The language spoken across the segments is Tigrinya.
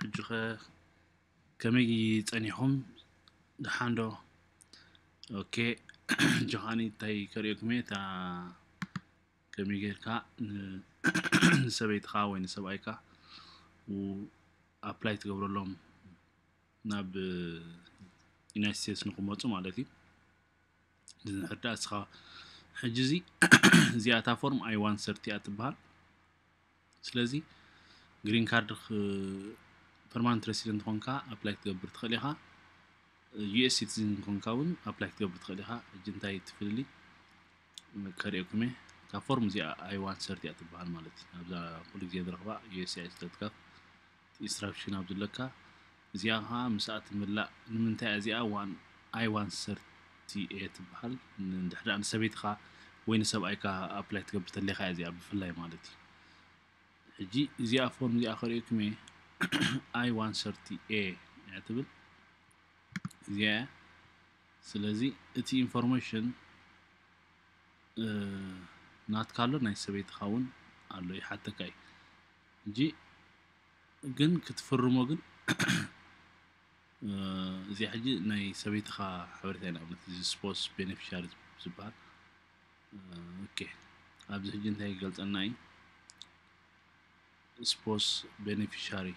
ሕጂ ኸ ከመይ ጸኒሕኩም? ደሓን ዶ? ኦኬ። ሕጂ ኸኣኒ እንታይ ከርእየኩም እየ? እታ ከመይ ጌርካ ን-፣ ንሰበይትኻ ወይ ንሰብኣይካ ው-፣ ኣፕላይ ትገብረሎም ናብ ዩናይትድ ስቴትስ ንክመፁ ማለት እዩ። ንሕዳ እስኻ ሕጂ እዚ እዚኣታ ፎርም ኣይ ዋን ሰርቲ እያ ትበሃል። ስለዚ ግሪን ካርድ ፐርማነንት ሬሲደንት ኾንካ ኣፕላይ ክትገብር ትኽእል ኢኻ። ዩ ኤስ ሲቲዝን ኾንካ እውን ኣፕላይ ክትገብር ትኽእል ኢኻ። ሕጂ እንታይ ትፍልሊ ከርእየኩም እየ። ካብ ፎርም እዚኣ ኣይ ዋን ሰርቲ እያ ትበሃል ማለት እዩ። ኣብዛ ኩሉ ግዜ ንረኽባ ዩ ኤስ ሲኣይ ስለ ትከፍ ኢንስትራክሽን ኣብ ዘለካ እዚኣ ከዓ ምስኣ ትምላእ። ንምንታይ እዚኣ ዋን ኣይ ዋን ሰርቲ ኤ ትበሃል? እንድሕር ደኣ ንሰበይትኻ ወይ ንሰብኣይካ ኣፕላይ ትገብር ተለኻ እያ እዚኣ ብፍላይ ማለት እዩ። ሕጂ እዚኣ ፎርም እዚኣ ከርእየኩም እየ። ኣይ ዋን ሰርቲ ኤ እያ ትብል እዚኣ እያ። ስለዚ እቲ ኢንፎርሜሽን ናትካ ኣሎ፣ ናይ ሰበይትኻ እውን ኣሎ፣ ይሓተካ እዩ። ሕጂ ግን ክትፍርሞ ግን እዚኣ ሕጂ ናይ ሰበይትኻ ሓበሬታ ኢና ኣብነት እዚ ስፖስ ቤኔፊሻሪ ዝበሃል። ኦኬ፣ ኣብዚ ሕጂ እንታይ ይገልጸና እዩ? ስፖስ ቤኔፊሻሪ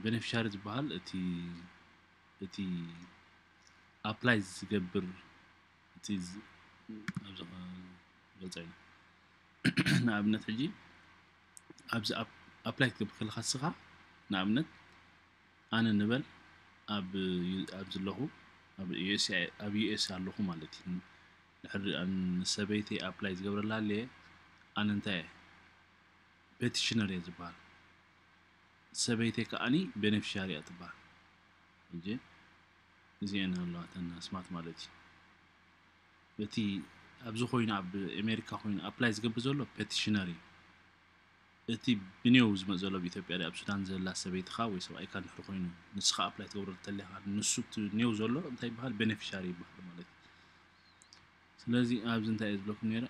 ቤኔፊሻሪ ዝበሃል እቲ እቲ ኣፕላይ ዝገብር እቲ ዝ-፣ ኣብዚ ገልጸ ኢና። ንኣብነት ሕጂ ኣብዚ ኣፕ-፣ ኣፕላይ ክትገብር ከለኻ ንስኻ ንኣብነት ኣነ ንበል ኣብ ዩ-፣ ኣብ ዘለኹ ኣብ ዩ ኤስ ኤ፣ ኣብ ዩ ኤስ ኣለኹ ማለት እዩ። ድሕሪ ኣን-፣ ንሰበይተይ ኣፕላይ ዝገብረላ ኣለየ ኣነ እንታይ እየ? ፔቲሽነር እየ ዝበሃል። ሰበይተይ ከኣኒ ቤኔፊሻሪ እያ ትበሃል። ሕጂ እዚአን ኣለዋ እተን ኣስማት ማለት እዩ። እቲ ኣብዚ ኮይኑ ኣብ ኣሜሪካ ኮይኑ ኣፕላይ ዝገብር ዘሎ ፔቲሽነር እዩ። እቲ ብኔው ዝመፅ ዘሎ ኣብ ኢትዮጵያ ኣብ ሱዳን ዘላ ሰበይትኻ ወይ ሰብኣይካ እንድሕር ኮይኑ ንስኻ ኣፕላይ ትገብሮ እንተለኻ ንሱ እቲ ኔው ዘሎ እንታይ ይበሃል? ቤኔፊሻሪ ይበሃል ማለት እዩ። ስለዚ ኣብዚ እንታይ እየ ዝብለኩም ነይረ?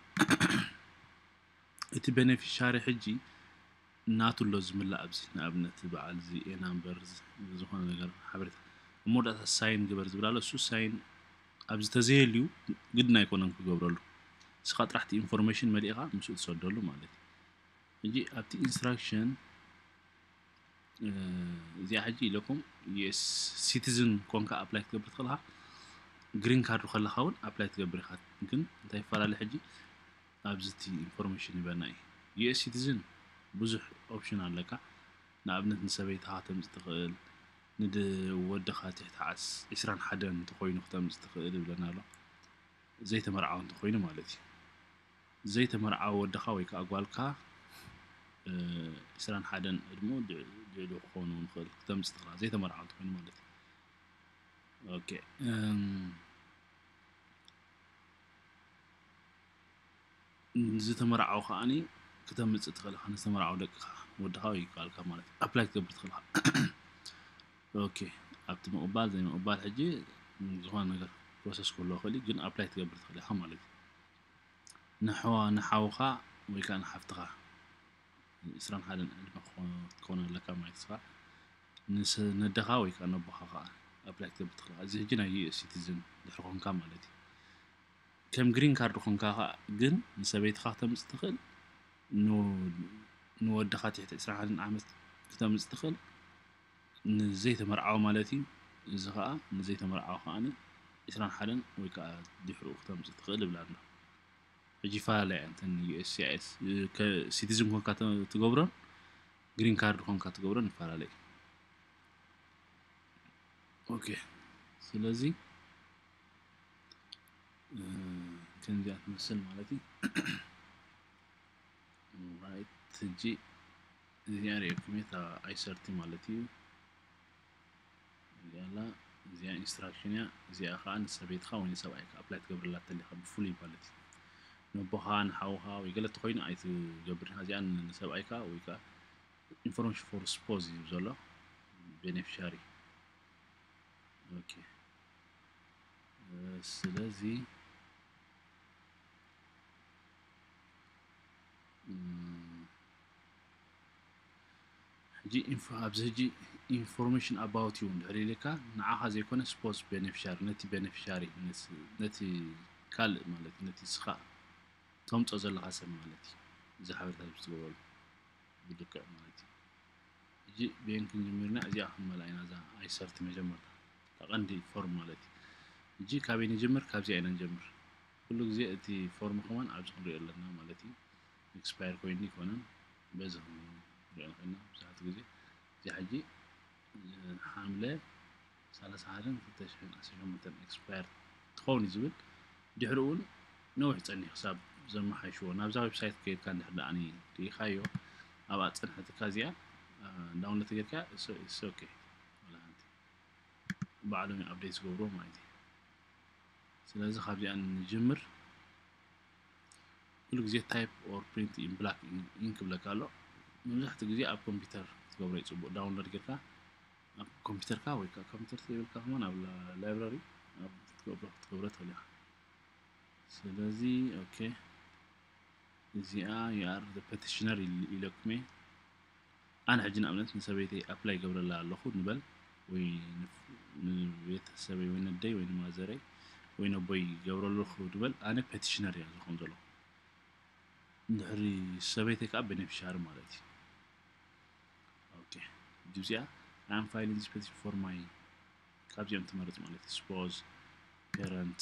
እቲ ቤኔፊሻሪ ሕጂ ናቱ ኣሎ ዝምላእ ኣብዚ ንኣብነት በዓል እዚ ኤ ናምበር ዝኾነ ነገር ሓበሬታ ኣብ መወዳእታ ሳይን ግበር ዝብል ኣሎ። እሱ ሳይን ኣብዚ ተዘየልዩ ግድን ኣይኮነን ክገብረሉ። ንስኻ ጥራሕ እቲ ኢንፎርሜሽን መሊእኻ ምስኡ ትሰደሉ ማለት እዩ። ሕጂ ኣብቲ ኢንስትራክሽን እዚኣ ሕጂ ኢለኩም ዩ ኤስ ሲቲዝን ኮንካ ኣፕላይ ክትገብር ትኽእልኻ፣ ግሪን ካርድ ከለኻ እውን ኣፕላይ ትገብር ኢኻ። ግን እንታይ ይፈላለ ሕጂ ኣብዚ እቲ ኢንፎርሜሽን ይበና እዩ። ዩ ኤስ ሲቲዝን ብዙሕ ኦፕሽን ኣለካ። ንኣብነት ንሰበይትኻ ከተምጽእ ትኽእል፣ ንወድኻ ትሕቲ ዓስ-፣ ዕስራን ሓደን እንተኾይኑ ክተምጽእ ትኽእል ይብለና ኣሎ። ዘይተመርዓወ እንተኾይኑ ማለት እዩ። ዘይተመርዓወ ወድኻ ወይ ከዓ ጓልካ ዕስራን ሓደን ዕድሙ ልዕሊኡ ክኸውን እውን ይኽእል ክተምጽእ ትኽእል ዘይተመርዓወ እንተኾይኑ ማለት እዩ። ኦኬ። ዝተመርዓው ከዓኒ ክተምጽእ ትኽእል ኢኻ። ንዝተመርዓው ደቅኻ ወድኻ ወይ ጓልካ ማለት እዩ ኣፕላይ ክትገብር ትኽእል ኢኻ። ኦኬ፣ ኣብቲ ምቕባል ዘይምቕባል ሕጂ ዝኾነ ነገር ፕሮሰስ ክህልዎ ይኽእል እዩ፣ ግን ኣፕላይ ክትገብር ትኽእል ኢኻ ማለት እዩ። ንሓዋ-፣ ንሓውኻ ወይ ከዓ ንሓፍትኻ ዕስራን ሓደን ዕድመ ክኾ-፣ ክትኮን ኣለካ ማለት ስኻ ንስ-፣ ነደኻ ወይ ከዓ ነቦኻ ከዓ ኣፕላይ ክትገብር ትኽእል። እዚ ሕጂ ናይ ዩ ኤስ ሲቲዝን ድሕሪ ኮንካ ማለት እዩ። ከም ግሪን ካርድ ኮንካ ከዓ ግን ንሰበይትኻ ክተምጽእ ትኽእል፣ ን-፣ ንወድኻ ትሕቲ ዕስራን ሓደን ዓመት ክተምጽእ ትኽእል፣ ንዘይተመርዓወ ማለት እዩ። እዚ ከዓ ንዘይተመርዓወ ከዓ ዕስራን ሓደን ወይ ከዓ ድሕሪኡ ክተምጽእ ትኽእል ይብል ኣሎ። ሕጂ ይፈላለያ እየን እተን ዩ ኤስ ሲ ኣይ ኤስ፣ ከ-፣ ሲቲዝን ኮንካ ተ-፣ ትገብሮን ግሪን ካርድ ኮንካ ትገብሮን ይፈላለ እዩ። ኦኬ፣ ስለዚ፣ እ፣ ከምዚኣ ትመስል ማለት እዩ። ራይት፣ ሕጂ እዚኣ ርኢኹም እታ ኣይ ሰርቲ ማለት እዩ። እዚኣ ኣላ፣ እዚኣ ኢንስትራክሽን እያ። እዚኣ ኸዓ ንሰበይትኻ ወይ ንሰብኣይካ ኣፕላይ ትገብረላ እንተሊኻ ብፍሉይ ማለት እዩ። ነቦኻ፣ ንሓውኻ ወይ ገለ እንተኾይኑ ኣይትገብርን ኢኻ። እዚኣ ንሰብኣይካ ወይ ከዓ ኢንፎርሜሽን ፎር ስፖዝ እዩ ዘሎ፣ ቤኔፊሻሪ። ኦኬ። እ፣ ስለዚ፣ እም፣ ሕጂ ኢንፎ ኣብዚ ሕጂ information about you እንድሕር ኢልካ ንዓኻ ዘይኮነ spouse beneficiary ነቲ beneficiary ነቲ ካልእ ማለት እዩ ነቲ ስኻ ተምጾ ዘለኻ ሰብ ማለት እዩ። እዚ ሓበሬታ ዝትገበሉ ብልክዕ ማለት እዩ። ሕጂ ብየን ክንጅምርና እዚኣ ክንመልኣ ኢና እዛ I thirty መጀመርታ እታ ቀንዲ ፎርም ማለት እዩ። ሕጂ ካበይ ንጅምር? ካብዚኣ ኢና ንጀምር። ኩሉ ግዜ እቲ ፎርም ከማን ኣብዚ ክንሪኦ ኣለና ማለት እዩ። expire ኮይኑ ይኮነን በዚ ክንሪኦ ንኽእልና ብዙሓት ግዜ እዚ ሕጂ ሓምለ ሰላሳ ሓደን ክልተ ሽሕን ዓሰርተ ሸሞንተን expire ትኸውን እዩ ዝብል ድሕሪ እውን ነዊሕ ጸኒሑ ክሳብ ዘመሓይሽዎ ናብዛ website ከይድካ እንድሕር ደኣ ርኢኻዮ ኣብኣ ጸንሐትካ እዚኣ download ጌርካ okay ባዕሎም update ዝገብርዎ ማለት እዩ። ስለዚ ካብዚኣ ንጅምር። ኩሉ ግዜ type or print in black ink ይብለካ ኣሎ። መብዛሕትኡ ግዜ ኣብ ኮምፒውተር ክትገብሮ እዩ ጽቡቕ። download ጌርካ ኣብ ኮምፒውተርካ ወይ ከዓ ኮምፒውተር ዘይብልካ ከማን ኣብ library ኣብ ትገብሮ ክትገብሮ ትኽእል ኢኻ። ስለዚ okay እዚኣ you are the petitioner ኢለኩም እየ። ኣነ ሕጂ ንኣብነት ንሰበይተይ apply ይገብረላ ኣለኹ ንበል ወይ ንቤተሰበይ ወይ ነደይ ወይ ንማዘረይ ወይ ነቦይ ይገብረሉ ኣለኹ ንበል ኣነ petitioner እያ ዝኾን ዘለኹ። እንድሕሪ ሰበይተይ ከዓ beneficiary ማለት እዩ። okay እዚኣ I am filing this petition for my ካብዚኦም ትመርጽ ማለት እዩ። spouse፣ parent፣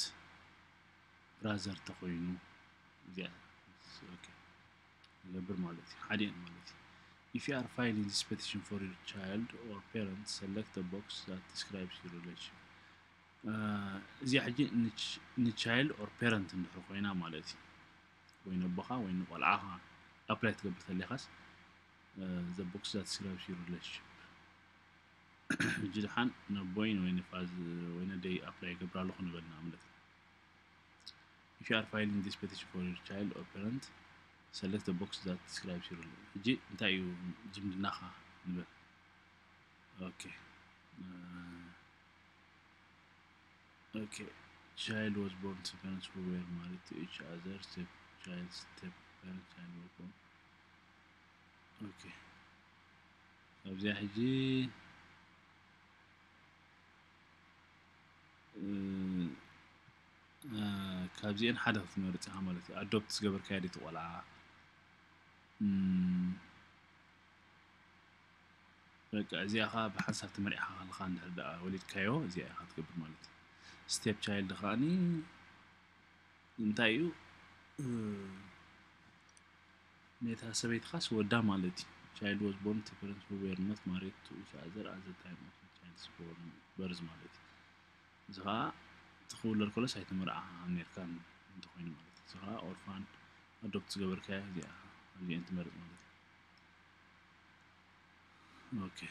brother ተኾይኑ እዚኣ okay ይገብር ማለት እዩ። ሓዲኦም ማለት እዩ። If you are filing this petition for your child or parent, select the box that describes your relationship. እዚኣ ሕጂ ን child or parent እንድሕር ኮይና ማለት እዩ ወይ ነቦኻ ወይ ንቆልዓኻ apply ትገብር ተሊኻስ the box that describes your relationship ሕጂ ድሓን ነቦይ ወይ ነደይ apply ይገብር ኣለኹ ንበል ንኣብነት If you are filing this petition for your child or parent, select the box that describes your relationship. ሕጂ እንታይ እዩ ዝምድናኻ ንበል። okay okay child was born to parents who were married to each other. Step child step parent child was born okay ኣብዚኣ ሕጂ ካብዚአን ሓደ ክትመርፅ ኢኻ ማለት እዩ። adopt ዝገበርካያ ድቲ ቆልዓ በቃ እዚኣ ኻ ብሓንሳብ ተመሪዕኻ ከለኻ እንድሕር ደኣ ወሊድካዮ እዚኣ ኢኻ ትገብር ማለት እዩ። step child ከኣኒ እንታይ እዩ ነታ ሰበይትኻስ ወዳ ማለት እዩ። child was born to parents who were not married to each other at the time of the child's born birth ማለት እዩ። እዚ ኸዓ እቲ ክውለድ ከሎስ ኣይተመርዓኻን ነርካን እንተኾይኑ ማለት እዩ። እዚ ኸዓ orphan adopt ዝገበርካያ እዚኣ ኣብዚአን ትመርፅ ማለት እዩ። okay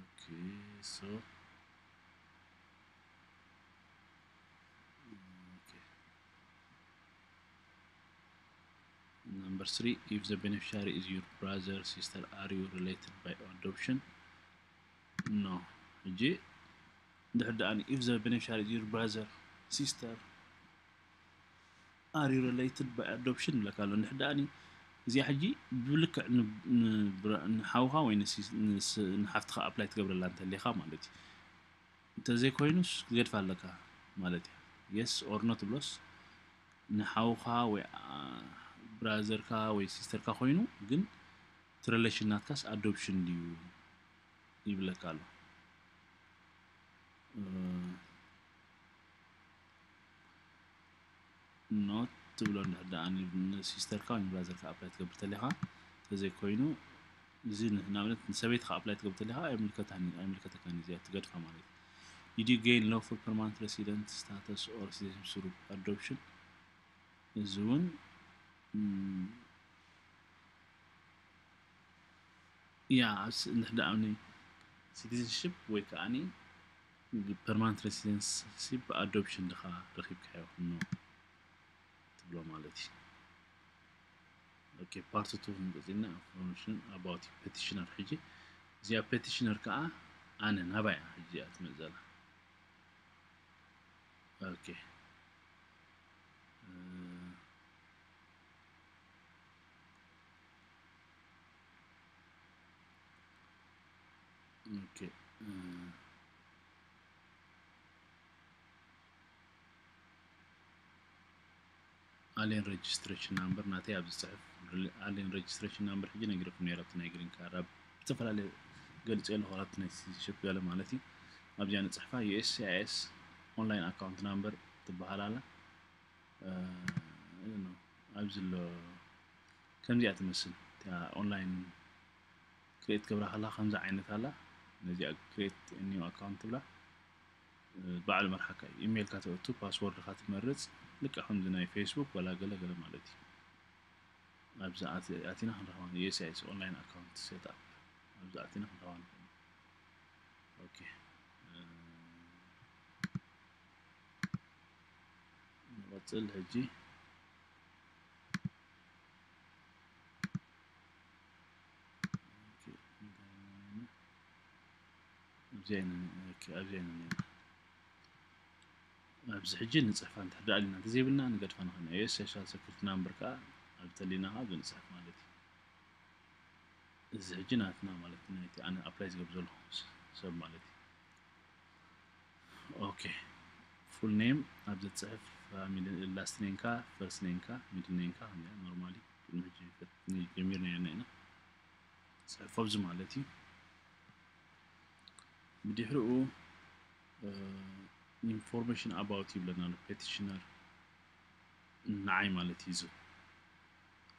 okay so okay number three if the beneficiary is your brother sister are you related by adoption no ሕጂ እንድሕር ደኣ if the beneficiary is your brother sister are you related by adoption ይብለካ ኣሎ። እንድሕር ደኣ እዚኣ ሕጂ ብልክዕ ንሓውኻ ወይ ንሓፍትኻ apply ትገብረላ እንተሊኻ ማለት እዩ። እንተዘይኮይኑስ ክትገድፋ ኣለካ ማለት እዩ። yes or no ትብሎስ ንሓውኻ ወይ brother ካ ወይ sister ካ ኮይኑ ግን እቲ relation ናትካስ adoption ድዩ ይብለካ ኣሎ። not ትብሎ እንድሕር ደኣ ን sister ካ ወይ brother ካ apply ትገብር ተሊኻ እንተዘይኮይኑ እዚ ንኣብነት ንሰበይትኻ apply ትገብር ተሊኻ ኣይምልከታን ኣይምልከተካን እዚኣ ትገድፋ ማለት እዩ። did you gain lawful permanent resident status or citizenship through adoption እዚ እውን ያ እንድሕር ደኣ citizenship ወይ ከዓኒ permanent residency ብ adoption ድኻ ረኺብካዮ no ትብሎ ማለት እዩ። okay part two ክንቅጽልና information about petitioner ሕጂ እዚኣ petitioner ከዓ ኣነ ናባይ እያ ሕጂ እያ ትመጽእ ዘላ okay Okay. Alien registration number ናተይ ኣብዚ ጽሕፍ። Alien registration number ሕጂ ነጊረኩም ነይረ፣ ኣብቲ ናይ green card ኣብ ዝተፈላለዩ ገልጽ ኣለኹ፣ ኣብቲ ናይ citizenship ገለ ማለት እዩ። ኣብዚኣ ንጽሕፋ። U S C I S online account number ትበሃል ኣላ። ኣብዚ ኣሎ ከምዚኣ ትመስል። እታ online create ገብራ ከላ ከምዚ ዓይነት ኣላ። ነዚኣ create new account ትብላ። ባዕሉ መርሓካ እዩ። ኢሜይልካ ተእቱ፣ ፓስወርድካ ትመርጽ፣ ልክዕ ከምዚ ናይ ፌስቡክ ዋላ ገለ ገለ ማለት እዩ። ኣብዚ ኣቲና ክንረኽባ፣ U S C I S online account setup ኣብዚ ኣቲና ክንረኽባ ንኽእል። ኦኬ፣ ንቐጽል ሕጂ። ኣብዚ ኣይነ ኣብዚ ኣይነ ኣብዚ ሕጂ ንጽሕፋ እንተ ደኣ ኣሊና እንተዘይብልና ንገድፋ ንኽእል። ዩ ኤስ ሶሻል ሰኩሪቲ ናምበር ከኣ ኣብ ተሊና ከኣ ብንጽሕፍ ማለት እዩ። እዚ ሕጂ ናትና ማለት ናይቲ ኣነ ኣፕላይ ዝገብር ዘለኹ ሰብ ማለት እዩ። ኦኬ፣ ፉል ኔም ኣብ ዘጽሕፍ፣ ፋሚሊ፣ ላስት ኔምካ፣ ፈርስት ኔምካ፣ ሚድል ኔምካ፣ ከምዚኣ ኖርማሊ ቅድሚ ሕጂ ፈት-፣ ጀሚርናዮ ኢና። ጽሕፎ ኣብዚ ማለት እዩ። ብድሕሪኡ ኢንፎርሜሽን ኣባውት ይብለና ኣሎ። ፔቲሽነር ንዓይ ማለት እዩ። እዚ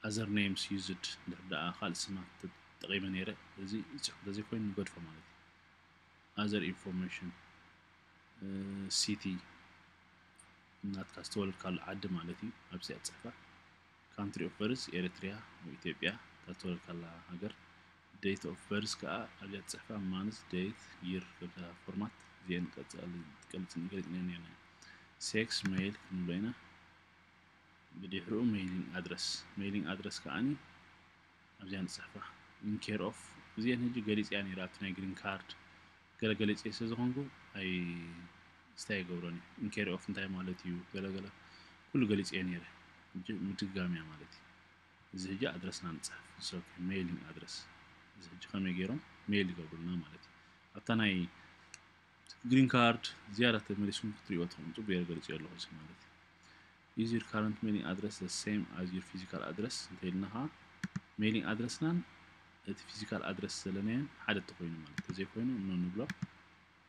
ኣዘር ኔምስ ዩዝድ፣ እንድሕር ደኣ ካልእ ስማት ተጠቒመ ነይረ፣ እዚ ይጽሕፎ፣ እንተዘይኮይኑ ንገድፎ ማለት እዩ። ኣዘር ኢንፎርሜሽን፣ ሲቲ፣ ናትካ ዝተወለድካሉ ዓዲ ማለት እዩ፣ ኣብዚኣ ትጽሕፋ። ካንትሪ ኦፍ በርዝ ኤሪትሪያ ወይ ኢትዮጵያ፣ እታ ዝተወለድካላ ሃገር። ዴት ኦፍ በርዝ ከኣ ኣብዚኣ ትጽሕፋ፣ ማንዝ፣ ዴት፣ ይር፣ ከምታ ፎርማት እዚአን ቀጻሊ ትገልጽ፣ ገሊጽና ነርና። ሴክስ ሜል ክንብሎ ኢና። ብድሕሪኡ ሜይሊንግ ኣድረስ፣ ሜይሊንግ ኣድረስ ከኣኒ ኣብዚኣ ንጽሕፋ። ኢን ኬር ኦፍ፣ እዚአን ሕጂ ገሊጽያ ነይረ ኣብቲ ናይ ግሪን ካርድ ገለ ገሊጽ ስለ ዝኾንኩ ኣይ ስታይ ይገብሮን እየ። ኢን ኬር ኦፍ እንታይ ማለት እዩ? ገለ ገለ ኩሉ ገሊጽ እየ ነይረ። ሕጂ ምድግጋም እያ ማለት እዩ። እዚ ሕጂ ኣድረስና ንጽሕፍ። ሶ ሜይሊንግ ኣድረስ። እዚ ሕጂ ከመይ ገይሮም ሜይል ይገብሩልና ማለት እዩ። ኣብታ ናይ ግሪን ካርድ ዝያዳ ተመሊስኩም ክትሪእዎ ትኽእሉ። ጽቡቅ ገይረ ገሊጽዮ ኣለኹ እዚ ማለት እዩ። Is your current mailing address the same as your physical address? እንተኢልና ኸዓ ሜይሊንግ ኣድረስናን እቲ ፊዚካል ኣድረስ ዘለናዮን ሓደ እንተኾይኑ ማለት እዩ። ተዘይኮይኑ ኖ ንብሎ፣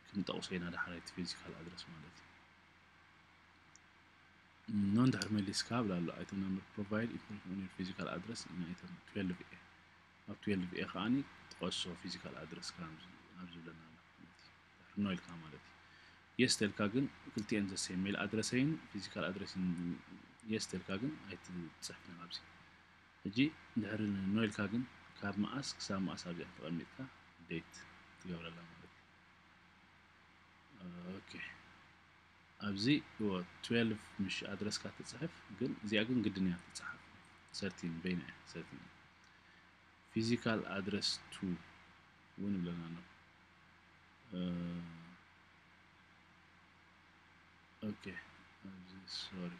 ክንጠቕሶ ኢና ዳሕራይ እቲ ፊዚካል ኣድረስ ማለት እዩ። ኖ እንድሕር መሊስካ ብላ ኣሎ። Item number, provide information on your physical address in item twelve A። ኣብ ትዌልቭ ኤ ከዓኒ ጥቀሶ ፊዚካል ኣድረስካ ኣብ ዝብለና ኣሎ ማለት እዩ። ድሕሪ ኖ ኢልካ ማለት እዩ። የስ ተልካ ግን ክልቲኤን ዘ ሴም፣ ሜል ኣድረሰይን ፊዚካል ኣድረስን የስ ተልካ ግን ኣይትጽሕፍን ኣብዚ። ሕጂ እንድሕሪ ኖ ኢልካ ግን ካብ መኣስ ክሳብ መኣስ ኣብዚኣ ተቐሚጥካ ዴት ትገብረላ ማለት እዩ። ኦኬ፣ ኣብዚ እዎ ትዌልቭ ምሽ ኣድረስካ ትጽሕፍ፣ ግን እዚኣ ግን ግድን እያ ትጽሓፍ። ሰርቲን በይና እያ ሰርቲን። ፊዚካል ኣድረስ ቱ እውን ይብለና ኣሎ። እ፣ ኦኬ፣ ኣብዚ ሶሪ፣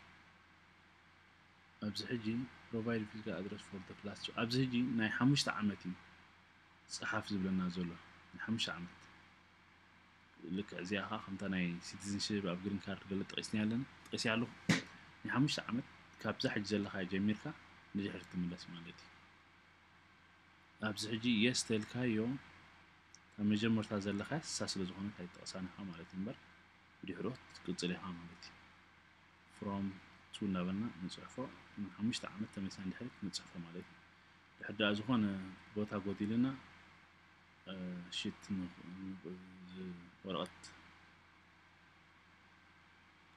ኣብዚ ሕጂ ፕሮቫይድ ፊዚካል ኣድረስ ፎር ዘ ፕላስ ቱ፣ ኣብዚ ሕጂ ናይ ሓሙሽተ ዓመት እዩ ጸሓፍ ዝብለና ዘሎ፣ ናይ ሓሙሽተ ዓመት። ልክዕ እዚኣ ኸዓ ከምታ ናይ ሲቲዝንሺፕ ኣብ ግሪን ካርድ ገለ ጠቒስናያ ኣለና፣ ጠቒሰያ ኣለኹ። ናይ ሓሙሽተ ዓመት ካብዛ ሕጂ ዘለኻዮ ጀሚርካ ንድሕሪት ትምለስ ማለት እዩ። ኣብዚ ሕጂ የስ ተልካዮ፣ ካብ መጀመርታ ዘለኻያ ንሳ ስለ ዝኾነት ኣይትጠቕሳን ኢኻ ማለት እዩ እምበር፣ ብድሕሪኡ ትቅጽል ኢኻ ማለት እዩ። ፍሮም ቱ እናበልና ንጽሕፎ፣ ንሓሙሽተ ዓመት ተመሊስና ንድሕሪት ንጽሕፎ ማለት እዩ። ድሕር ደኣ ዝኾነ ቦታ ጎዲልና፣ እ፣ ሽት ን-፣ ን-፣ ዝ-፣ ወረቐት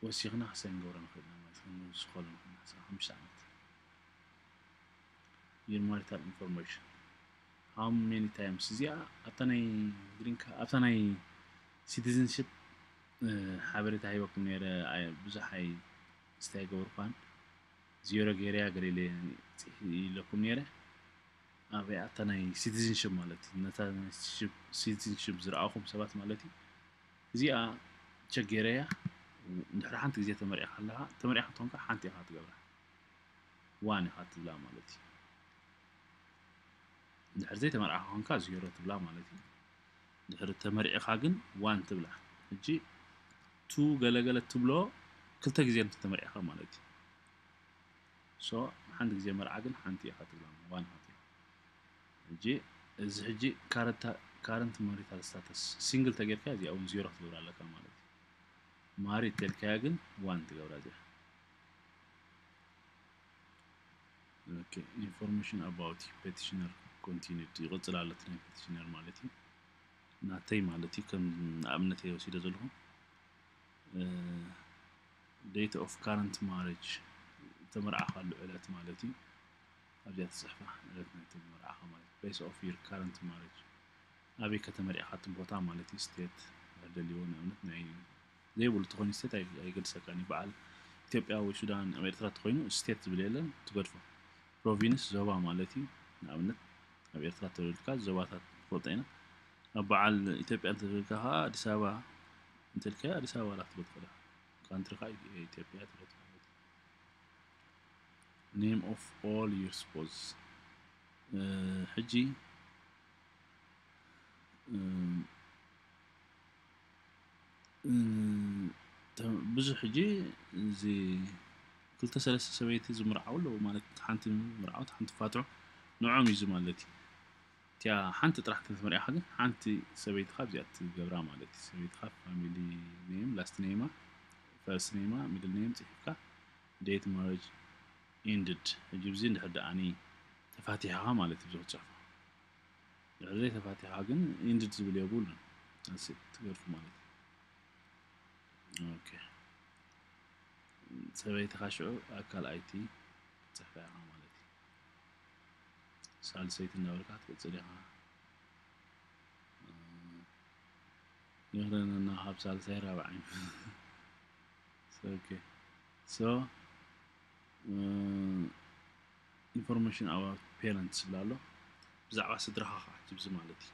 ወሲኽና ክሳይ ንገብሮ ንኽእል ኢና ማለት እዩ። ንውስኸሉ ንኽእል ኢና ክሳብ ሓሙሽተ ዓመት። Your marital information። How many times? እዚኣ ኣብታ ናይ ግሪን ካ-፣ ኣብታ ናይ ሲቲዝንሺፕ፣ እ፣ ሓበሬታ ሂበኩም ነይረ። ኣይ፣ ብዙሕ ኣይ-፣ ስታይ ገበርኳን። ዜሮ ገይረያ ገለ ኢለ ጽሒ ኢለኩም ነይረ። ኣበይ ኣብታ ናይ ሲቲዝንሺፕ ማለት እዩ። ነታ ናይ ሲቲዝንሺፕ፣ ሲቲዝንሺፕ ዝረኣኹም ሰባት ማለት እዩ። እዚኣ ቸክ ገይረያ። እንድሕር ሓንቲ ግዜ ተመሪዕካ ኣለኻ፣ ተመሪዕካ እንተኾንካ ሓንቲ ኢኻ ትገብራ። ዋን ኢኻ ትብላ ማለት እዩ። እንድሕር ዘይተመርዓኻ ኮንካ ዜሮ ትብላ ማለት እዩ። ድሕሪ ተመርዒኻ ግን one ትብላ። ሕጂ two ገለገለ ትብሎ ክልተ ግዜ እንተ ተመርዒኻ ማለት እዩ። So ሓንቲ ግዜ መርዓ ግን ሓንቲ ኢኻ ትብላ one ኢኻ ትብላ። ሕጂ እዚ ሕጂ current marital status single ተጌርካ እዚኣ እውን zero ክትገብራ ኣለካ ማለት እዩ። Married ተልካያ ግን one ትገብራ እዚኣ። Okay, information about petitioner continued ይቕጽል ኣሎ እቲ ናይ petitioner ማለት እዩ። ናተይ ማለት እዩ ከም ንኣብነት እየ ወሲደ ዘለኹ። Date of current marriage ተመርዓኻሉ ዕለት ማለት እዩ። ኣብዚኣ ትጽሕፋ ዕለት ናይ ተመርዓኻ ማለት place of your current marriage ኣበይ ከተመርዒኻ እቲ ቦታ ማለት እዩ። State ደልዎ ንኣብነት ናይ ዘይብሉ ተኾይኑ state ኣይገልጸካን እዩ። በዓል ኢትዮጵያ ወይ ሱዳን ኣብ ኤርትራ ተኾይኑ state ዝብል የለን ትገድፎ። Province ዞባ ማለት እዩ። ንኣብነት ኣብ ኤርትራ ተወሊድካ ዞባታት ንፈልጦ ኢና። ኣብ በዓል ኢትዮጵያ እንተተወሊድካ ከዓ ኣዲስ ኣበባ እንተልካዮ ኣዲስ ኣበባ ላ ክትብል ትኽእል ኢኻ። Country ከዓ ኢትዮጵያ ትብል ትኽእል። Name of all your spouse ሕጂ ብዙሕ ሕጂ እዚ ክልተ ሰለስተ ሰበይቲ ዝምርዓው ኣለዉ ማለት ሓንቲ ምርዓው ሓንቲ ፋትሑ ንዖም እዩ ማለት እዩ። እቲኣ ሓንቲ ጥራሕ ተመሪዕኻ ግን ሓንቲ ሰበይትኻ ኣብዚኣ ትገብራ ማለት እዩ። ሰበይትኻ family name last name ኣ first name ኣ middle name ጽሒፍካ date marriage ended ሕጂ ብዚ እንድሕር ደኣኒ ተፋቲሕኻ ማለት እዩ ክትጽሕፎ። ድሕሪ ዘይተፋቲሓ ግን ended ዝብል የብሉን። ኣንስት ትገድፉ ማለት እዩ። ኦኬ ሰበይትኻ ሽዑ ኣብ ካልኣይቲ ክትጽሕፋ ኢኻ ማለት እዩ። ሳልሰይቲ እንዳበልካ ክትቅጽል ኢኻ። ይኽደነና ካብ ሳልሳይ ራብዓይ። ኦኬ so information about parents ዝብል ኣሎ። ብዛዕባ ስድራኻ ከዓ ትብዚ ማለት እዩ።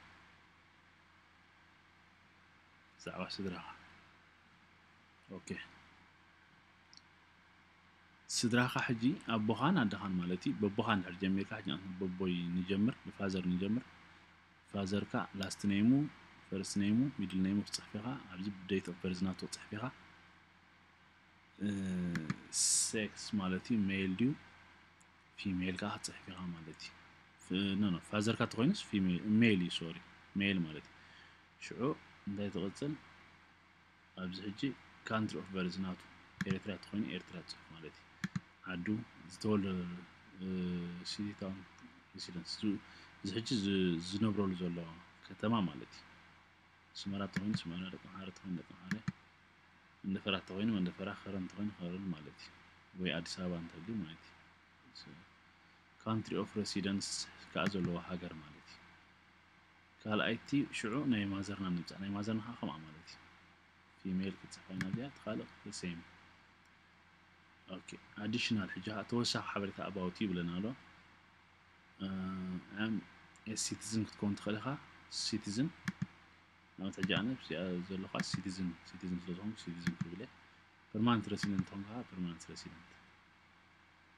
ብዛዕባ ስድራኻ ኦኬ ስድራኻ ሕጂ ኣቦኻን ኣደኻን ማለት እዩ። በቦኻ እንድሕር ጀሚርካ ሕጂ ንኣብነት በቦይ ንጀምር ብፋዘር ንጀምር። ፋዘርካ last name ኡ first name ኡ middle name ኡ ክትጽሕፍ ኢኻ። ኣብዚ date of birth ናቱ ክትጽሕፍ ኢኻ። sex ማለት እዩ male ድዩ female ከዓ ክትጽሕፍ ኢኻ ማለት እዩ። no no ፋዘርካ ተኾይኑስ male እዩ sorry male ማለት እዩ። ሽዑ እንታይ ትቕጽል ኣብዚ ሕጂ country of birth ናቱ ኤርትራ ተኾይኑ ኤርትራ ትጽሕፍ ማለት እዩ። ዓዱ ዝተወልደ city town residence እዚ ሕጂ ዝነብረሉ ዘሎ ከተማ ማለት እዩ። ስመራ ተኾይኑ ስመራ፣ ደቀምሓረ ተኾይኑ ደቀምሓረ፣ መንደፈራ ተኾይኑ መንደፈራ፣ ከረን ተኾይኑ ከረን ማለት እዩ። ወይ ኣዲስ ኣበባ እንተልዩ ማለት እዩ። Country of residence ከዓ ዘለዎ ሃገር ማለት እዩ። ካልኣይቲ ሽዑ ናይ ማዘርና ንምጻእ ናይ ማዘርና ከዓ ከምኣ ማለት እዩ። Female ክትጽሕፋ ኢና እዚኣ እቲ ካልእ the same። Okay additional ሕጂ ከዓ ተወሳኺ ሓበሬታ about ይብለና ኣሎ። I'm a citizen ክትከውን ትኽእል ኢኻ። Citizen ንኣብነት ሕጂ ኣነ ኣብዚኣ ዘለኹ citizen citizen ስለ ዝኾንኩ citizen ክብል እየ። Permanent resident እንተኾንካ ከዓ permanent resident።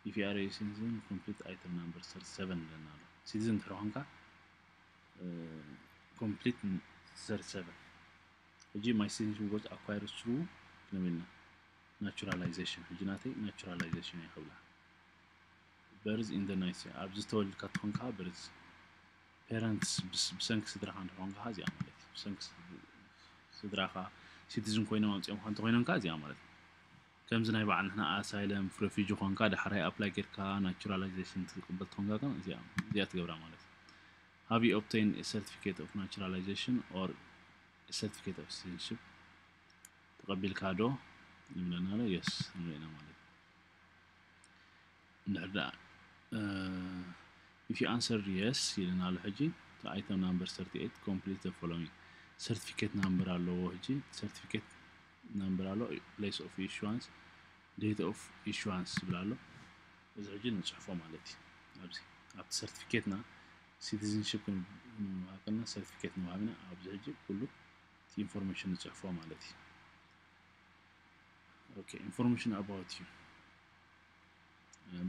If you are a citizen complete item number thirty seven ይብለና ኣሎ። Citizen እንድሕር ኾንካ complete thirty seven። ሕጂ my citizenship was acquired through ክንብል ኢና naturalization። ሕጂ ናተይ naturalization እየ ክብላ። Birth in the night ኣብዚ ዝተወልድካ ትኾንካ birth። Parents ብሰንኪ ስድራኻ እንድሕር ኾንካ እዚኣ ማለት እዩ። ብሰንኪ ስድራኻ citizen ኮይኖም ኣምጺኦምካ እንተኾይኖም ከኣ እዚኣ ማለት እዩ። ከምዚ ናይ በዓል ንሕና asylum refugee ኾንካ ዳሕራይ apply ጌርካ naturalization ትቅበል ትኾንካ ግን እዚኣ እዚኣ ትገብራ ማለት እዩ። Have you obtained a certificate of naturalization or a certificate of citizenship? ተቐቢልካ ዶ ይብለና ኣሎ። Yes ንብለና ማለት እዩ። እንድሕር ደኣ if you answer yes ይብለና ኣሎ። ሕጂ item number thirty eight complete the following certificate number ኣለዎ። ሕጂ certificate number ኣሎ፣ place of issuance፣ date of issuance ዝብል ኣሎ። እዚ ሕጂ ንጽሕፎ ማለት እዩ። ኣብዚ ኣብቲ certificate ና citizenship ክንወሃብ ከለና certificate ንወሃብ ኢና። ኣብዚ ሕጂ ኩሉ እቲ information ንጽሕፎ ማለት እዩ። Okay information about you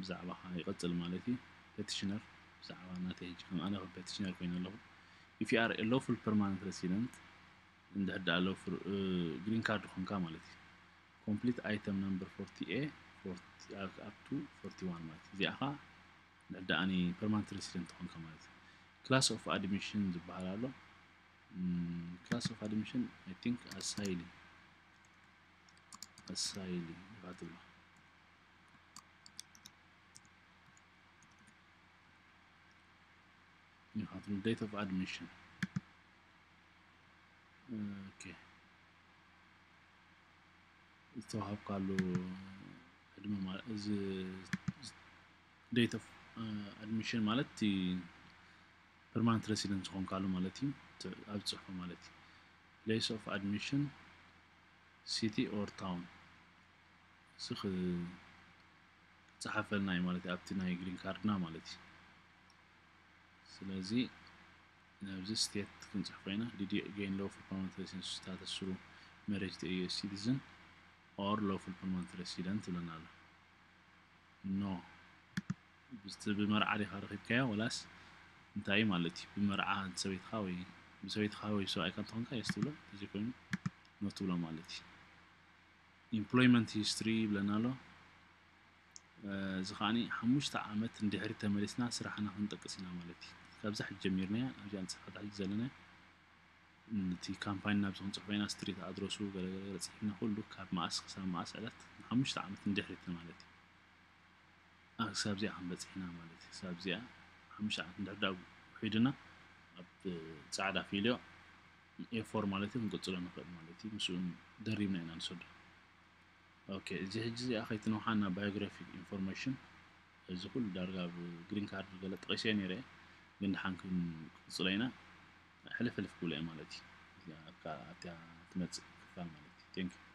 ብዛዕባኻ ይቐጽል ማለት እዩ። Petitioner ብዛዕባ ናተይ ሕጂ ከም ኣነ ከም petitioner ኮይነ ኣለኹ። if you are a lawful permanent resident እንድሕር ደኣ lawful green card ኾንካ ማለት እዩ። Complete item number forty A up to forty-one ማለት እዩ። እዚኣ ኸዓ እንድሕር ደኣ permanent resident ኾንካ ማለት እዩ። Class of admission ዝበሃል ኣሎ። Class of admission I think asylee asylee ኢኻ ትብሎ። ይኻትም date of admission okay ዝተዋሃብካሉ ዕድመ ማለት እዚ date of admission ማለት permanent resident ዝኾንካሉ ማለት እዩ። ኣብ ፅሑፉ ማለት እዩ። Place of admission city or town እዚ ክፀሓፈልና እዩ ማለት እዩ ኣብቲ ናይ green card ና ማለት እዩ። ስለዚ ናብዚ state ክንፅሕፎ ኢና። Did you gain lawful permanent resident status through marriage to a U S citizen or lawful permanent resident ይብለና ኣሎ። No ብመርዓ ዲኻ ረኺብካዮ ወላስ እንታይ ማለት እዩ? ብመርዓ ሰበይትኻ ወይ ብሰበይትኻ ወይ ሰብኣይካ እንተኾንካ yes ትብሎ፣ እንተዘይኮይኑ no ትብሎ ማለት እዩ። Employment history ይብለና ኣሎ። እዚ ከዓኒ ሓሙሽተ ዓመት ንድሕሪት ተመሊስና ስራሕና ክንጠቅስ ኢና ማለት እዩ። ካብዛ ሕጂ ጀሚርናያ ኣብዚኣ ንፅሕፋ ሕጂ ዘለና እቲ ካምፓኒ ናብዚ ክንፅሕፎ ኢና። ስትሪት ኣድረሱ ገለገለ ፅሒፍና ኩሉ ካብ መኣስ ክሳብ መኣስ ዕለት ንሓሙሽተ ዓመት ንድሕሪት ማለት እዩ። ክሳብ እዚኣ ክንበፅሕ ኢና ማለት እዩ። ክሳብ እዚኣ ሓሙሽተ ዓመት እንድሕር ዳ ውሒድና ኣብ ፃዕዳ ፊልዮ ኤ ፎር ማለት እዩ ክንቅፅሎ ንኽእል ማለት እዩ። ምስኡ ደሪብና ኢና ንሰዶ። ኦኬ፣ እዚ ሕጂ እዚኣ ከይትነውሓና biographic information እዚ ኩሉ ዳርጋ ኣብ green card ገለ ጠቒሰ ነይረ፣ ግን ደሓን ክንቅፅሎ ኢና። ሕልፍ ሕልፍ ክብሎ እየ ማለት እዩ። እዚኣ ኣብካ ኣብቲያ ትመፅእ ክፋል ማለት እዩ። Thank you።